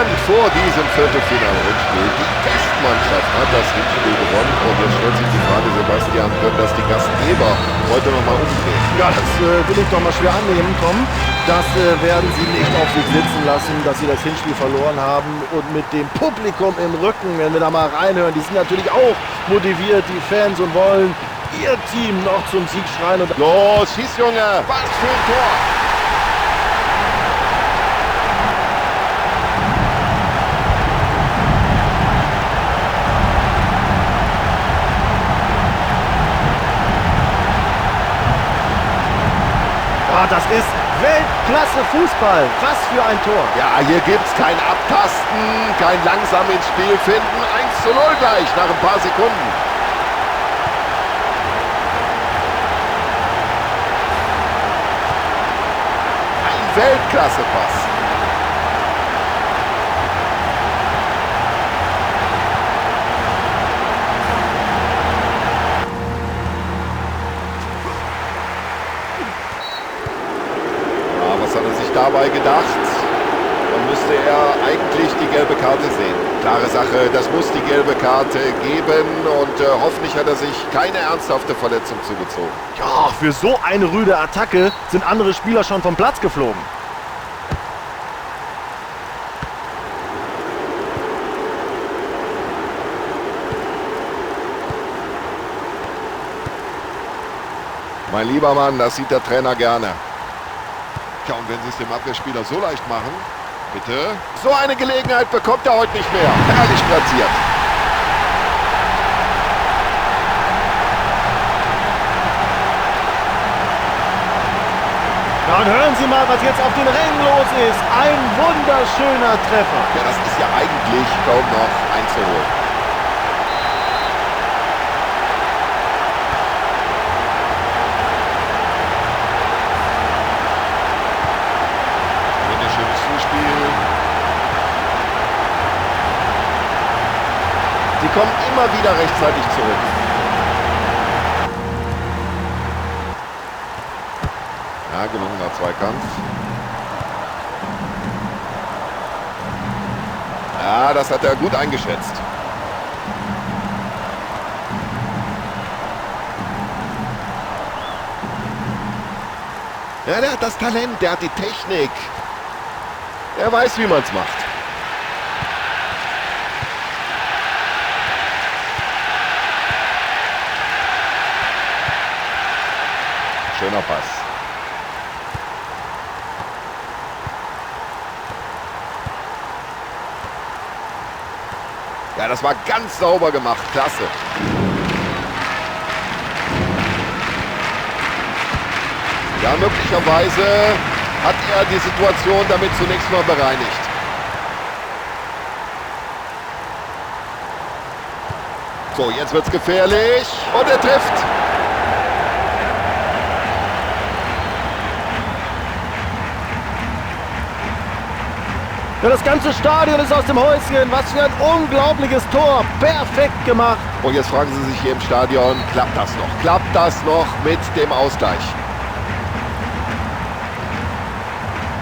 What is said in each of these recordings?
Stand vor diesem Viertelfinal-Rückspiel. Die Gastmannschaft hat das Hinspiel gewonnen. Und jetzt stellt sich die Frage, Sebastian, können das die Gastgeber heute noch mal umdrehen? Ja, das will ich doch mal schwer annehmen, Tom. Das werden sie nicht auf sich sitzen lassen, dass sie das Hinspiel verloren haben. Und mit dem Publikum im Rücken, wenn wir da mal reinhören, die sind natürlich auch motiviert, die Fans, und wollen ihr Team noch zum Sieg schreien. Und los, schieß, Junge! Was für ein Tor! Ah, das ist Weltklasse Fußball. Was für ein Tor. Ja, hier gibt's kein Abtasten, kein langsam ins Spiel finden. 1:0 gleich nach ein paar Sekunden. Ein Weltklasse-Pass. Was hat er sich dabei gedacht? Dann müsste er eigentlich die gelbe Karte sehen. Klare Sache, das muss die gelbe Karte geben und hoffentlich hat er sich keine ernsthafte Verletzung zugezogen. Ja, für so eine rüde Attacke sind andere Spieler schon vom Platz geflogen. Mein lieber Mann, das sieht der Trainer gerne. Tja, und wenn sie es dem Abwehrspieler so leicht machen, bitte. So eine Gelegenheit bekommt er heute nicht mehr. Herrlich platziert. Ja, und hören Sie mal, was jetzt auf den Rängen los ist. Ein wunderschöner Treffer. Ja, das ist ja eigentlich kaum noch einzuholen. Sie kommen immer wieder rechtzeitig zurück. Ja, gelungener Zweikampf. Ja, das hat er gut eingeschätzt. Ja, der hat das Talent, der hat die Technik. Er weiß, wie man's macht. Schöner Pass. Ja, das war ganz sauber gemacht. Klasse. Ja, möglicherweise hat er die Situation damit zunächst mal bereinigt. So, jetzt wird's gefährlich. Und er trifft. Ja, das ganze Stadion ist aus dem Häuschen. Was für ein unglaubliches Tor. Perfekt gemacht. Und jetzt fragen Sie sich hier im Stadion, klappt das noch? Klappt das noch mit dem Ausgleich?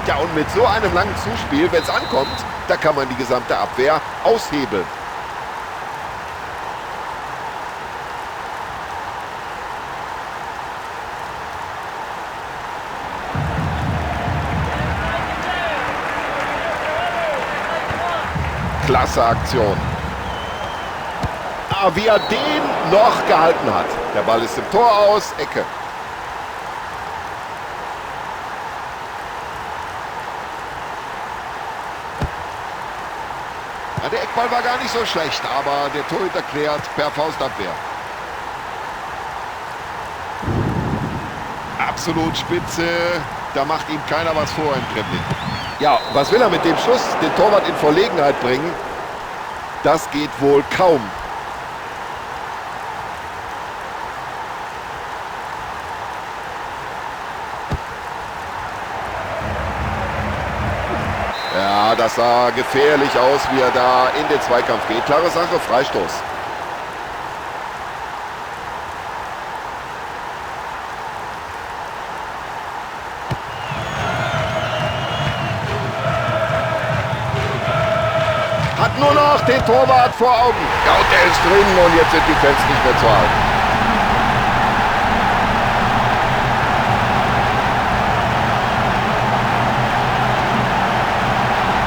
Ja, und mit so einem langen Zuspiel, wenn's ankommt, da kann man die gesamte Abwehr aushebeln. Klasse Aktion. Ah, wie er den noch gehalten hat. Der Ball ist im Tor aus, Ecke. Ja, der Eckball war gar nicht so schlecht, aber der Torhüter klärt per Faustabwehr. Absolut spitze, da macht ihm keiner was vor im Dribbling. Ja, was will er mit dem Schuss? Den Torwart in Verlegenheit bringen? Das geht wohl kaum. Ja, das sah gefährlich aus, wie er da in den Zweikampf geht. Klare Sache, Freistoß. Hat nur noch den Torwart vor Augen. Ja, und der ist drin und jetzt sind die Fans nicht mehr zu halten.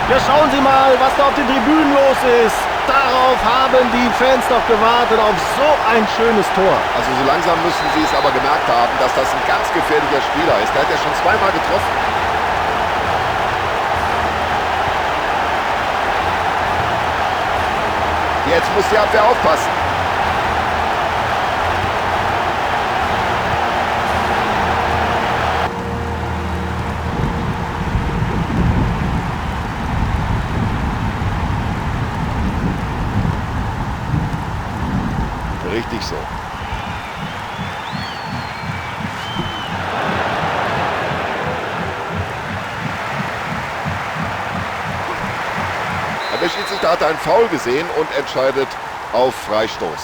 Ja, schauen Sie mal, was da auf den Tribünen los ist. Darauf haben die Fans doch gewartet, auf so ein schönes Tor. Also so langsam müssen sie es aber gemerkt haben, dass das ein ganz gefährlicher Spieler ist. Der hat ja schon zweimal getroffen. Jetzt muss die Abwehr aufpassen. Richtig so. Der Schiedsrichter hat einen Foul gesehen und entscheidet auf Freistoß.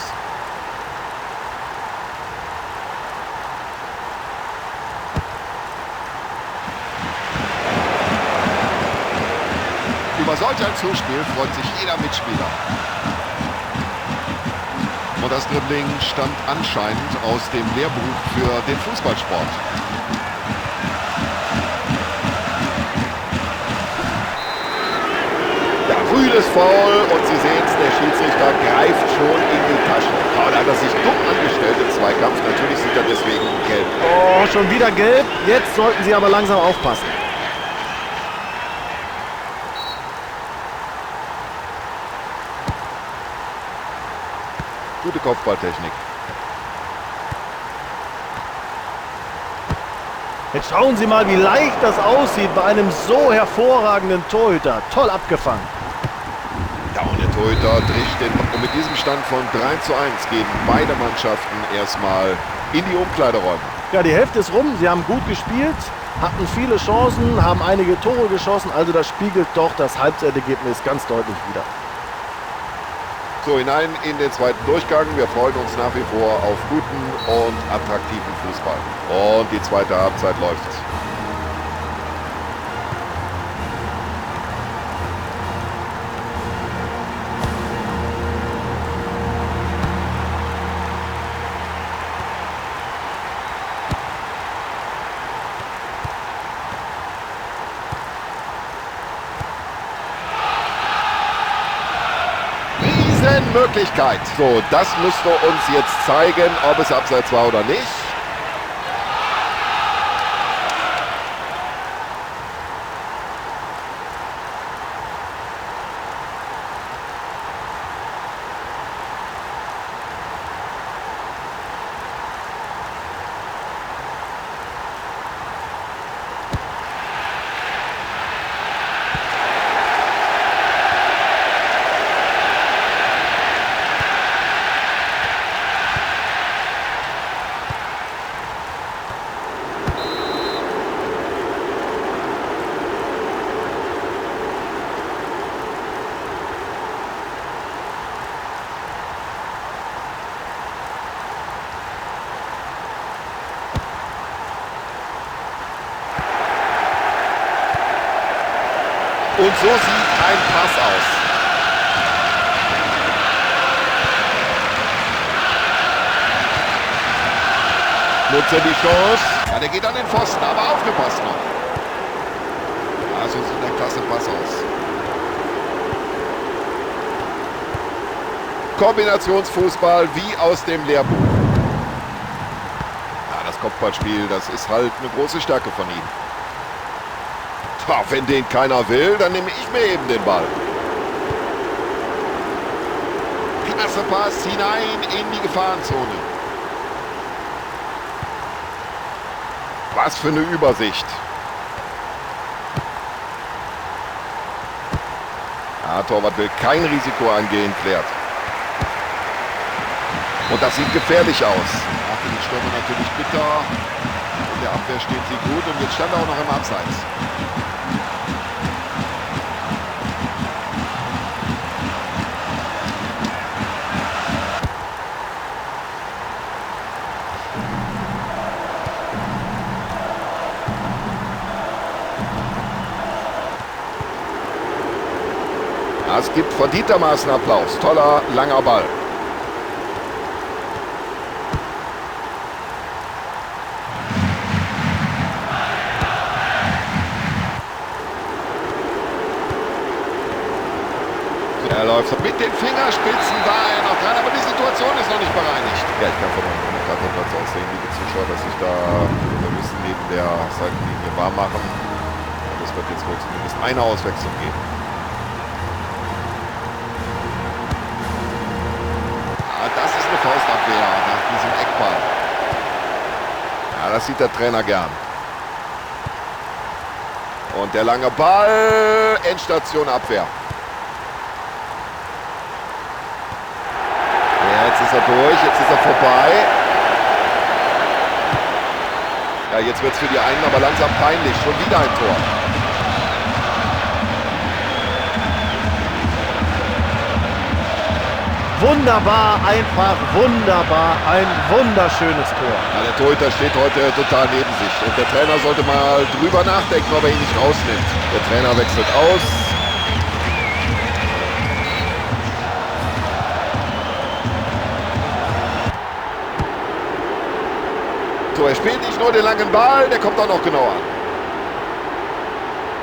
Über solch ein Zuspiel freut sich jeder Mitspieler. Und das Dribbling stammt anscheinend aus dem Lehrbuch für den Fußballsport. Ja, rüdes Foul und Sie sehen es, der Schiedsrichter greift schon in die Tasche. Ja, da hat er sich dumm angestellt im Zweikampf. Natürlich sieht er deswegen gelb. Oh, schon wieder gelb. Jetzt sollten Sie aber langsam aufpassen. Gute Kopfballtechnik. Jetzt schauen Sie mal, wie leicht das aussieht bei einem so hervorragenden Torhüter. Toll abgefangen. Ja, und der Torhüter drischt den. Und mit diesem Stand von 3:1 gehen beide Mannschaften erstmal in die Umkleideräume. Ja, die Hälfte ist rum. Sie haben gut gespielt, hatten viele Chancen, haben einige Tore geschossen. Also das spiegelt doch das Halbzeitergebnis ganz deutlich wider. So, hinein in den zweiten Durchgang. Wir freuen uns nach wie vor auf guten und attraktiven Fußball. Und die zweite Halbzeit läuft. Möglichkeit. So, das müsste uns jetzt zeigen, ob es abseits war oder nicht. Und so sieht ein Pass aus. Nutzt er die Chance. Ja, der geht an den Pfosten, aber aufgepasst noch. Ja, so sieht ein klasse Pass aus. Kombinationsfußball wie aus dem Lehrbuch. Ja, das Kopfballspiel, das ist halt eine große Stärke von ihm. Tja, wenn den keiner will, dann nehme ich mir eben den Ball. Klasse Pass hinein in die Gefahrenzone. Was für eine Übersicht. Ja, Torwart will kein Risiko eingehen, klärt. Und das sieht gefährlich aus. Ja, für den Stürmer natürlich bitter. In der Abwehr steht sie gut und jetzt stand er auch noch im Abseits. Das gibt verdientermaßen Applaus. Toller, langer Ball. Er läuft mit den Fingerspitzen, war er noch dran, aber die Situation ist noch nicht bereinigt. Ja, ich kann von meinem Kommentatorplatz aus sehen, liebe Zuschauer, dass sich da die Reservisten neben der Seitenlinie warm machen. Und es wird jetzt wohl zumindest eine Auswechslung geben. Ja, das ist eine Faustabwehr nach diesem Eckball. Ja, das sieht der Trainer gern. Und der lange Ball, Endstation Abwehr. Jetzt ist er durch, jetzt ist er vorbei. Ja, jetzt wird's für die einen aber langsam peinlich. Schon wieder ein Tor. Wunderbar, einfach wunderbar. Ein wunderschönes Tor. Ja, der Torhüter steht heute total neben sich. Und der Trainer sollte mal drüber nachdenken, ob er ihn nicht rausnimmt. Der Trainer wechselt aus. So, er spielt nicht nur den langen Ball, der kommt auch noch genau an.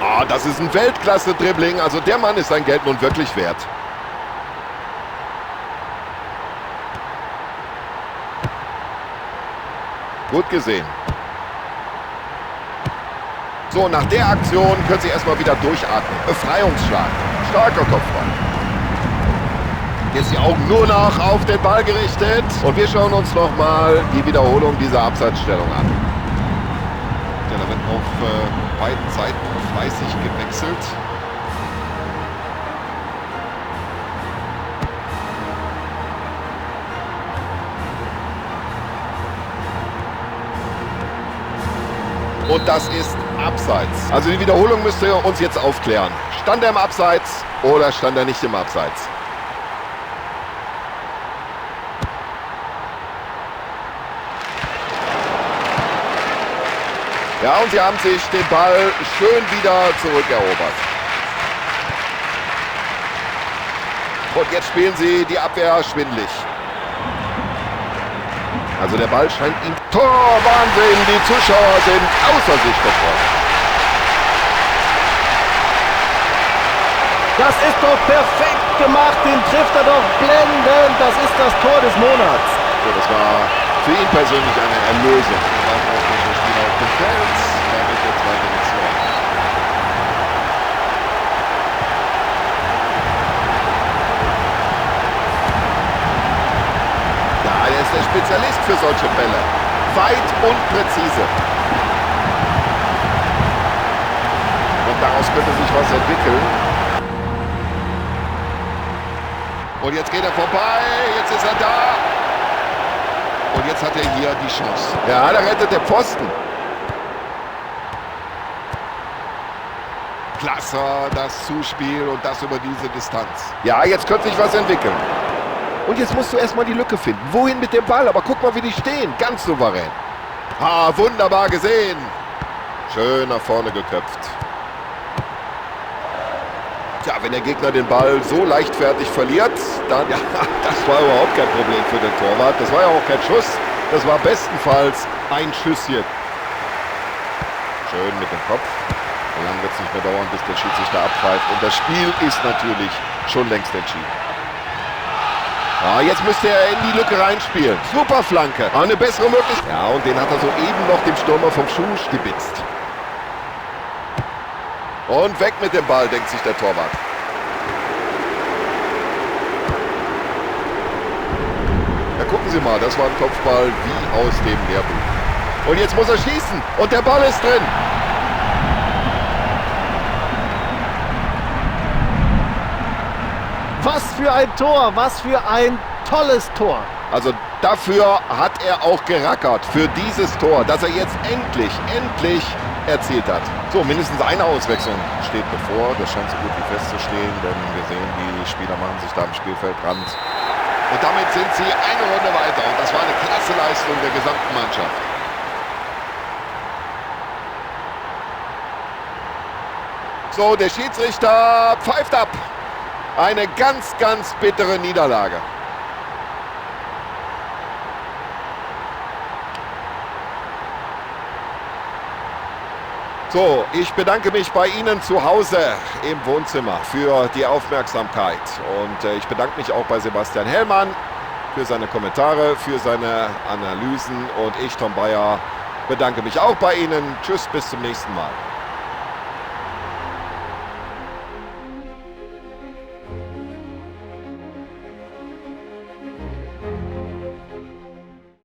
Ah, das ist ein Weltklasse-Dribbling. Also der Mann ist sein Geld nun wirklich wert. Gut gesehen. So, nach der Aktion können Sie erstmal wieder durchatmen. Befreiungsschlag. Starker Kopfball. Jetzt die Augen nur noch auf den Ball gerichtet. Und wir schauen uns nochmal die Wiederholung dieser Abseitsstellung an. Ja, da wird auf beiden Seiten fleißig gewechselt. Und das ist Abseits. Also die Wiederholung müsste uns jetzt aufklären. Stand er im Abseits oder stand er nicht im Abseits? Ja, und sie haben sich den Ball schön wieder zurückerobert. Und jetzt spielen sie die Abwehr schwindlig. Also der Ball scheint ihm... Tor, Wahnsinn! Die Zuschauer sind außer sich geworden. Das ist doch perfekt gemacht, den trifft er doch blendend. Das ist das Tor des Monats. So, das war für ihn persönlich eine Erlösung. Wir waren auch nicht Spieler auf dem Feld. Damit jetzt weiter mit 2. Ja, er ist der Spezialist für solche Bälle. Weit und präzise. Und daraus könnte sich was entwickeln. Und jetzt geht er vorbei. Jetzt ist er da. Und jetzt hat er hier die Chance. Ja, da rettet der Pfosten. Klasse, das Zuspiel und das über diese Distanz. Ja, jetzt könnte sich was entwickeln. Und jetzt musst du erstmal die Lücke finden. Wohin mit dem Ball? Aber guck mal, wie die stehen. Ganz souverän. Ah, wunderbar gesehen. Schön nach vorne geköpft. Tja, wenn der Gegner den Ball so leichtfertig verliert, dann... Ja, das war überhaupt kein Problem für den Torwart. Das war ja auch kein Schuss. Das war bestenfalls ein Schüsschen. Schön mit dem Kopf. So lange wird es nicht mehr dauern, bis der Schiedsrichter abpfeift. Und das Spiel ist natürlich schon längst entschieden. Ah, jetzt müsste er in die Lücke reinspielen. Super Flanke. Eine bessere Möglichkeit. Ja, und den hat er soeben noch dem Stürmer vom Schuh stibitzt. Und weg mit dem Ball, denkt sich der Torwart. Ja, gucken Sie mal, das war ein Kopfball wie aus dem Lehrbuch. Und jetzt muss er schießen. Und der Ball ist drin. Was für ein Tor, was für ein tolles Tor. Also dafür hat er auch gerackert, für dieses Tor, das er jetzt endlich, endlich erzielt hat. So, mindestens eine Auswechslung steht bevor. Das scheint so gut wie festzustehen, denn wir sehen, die Spieler machen sich da am Spielfeldrand. Und damit sind sie eine Runde weiter. Und das war eine klasse Leistung der gesamten Mannschaft. So, der Schiedsrichter pfeift ab. Eine ganz, ganz bittere Niederlage. So, ich bedanke mich bei Ihnen zu Hause im Wohnzimmer für die Aufmerksamkeit. Und ich bedanke mich auch bei Sebastian Hellmann für seine Kommentare, für seine Analysen. Und ich, Tom Bayer, bedanke mich auch bei Ihnen. Tschüss, bis zum nächsten Mal.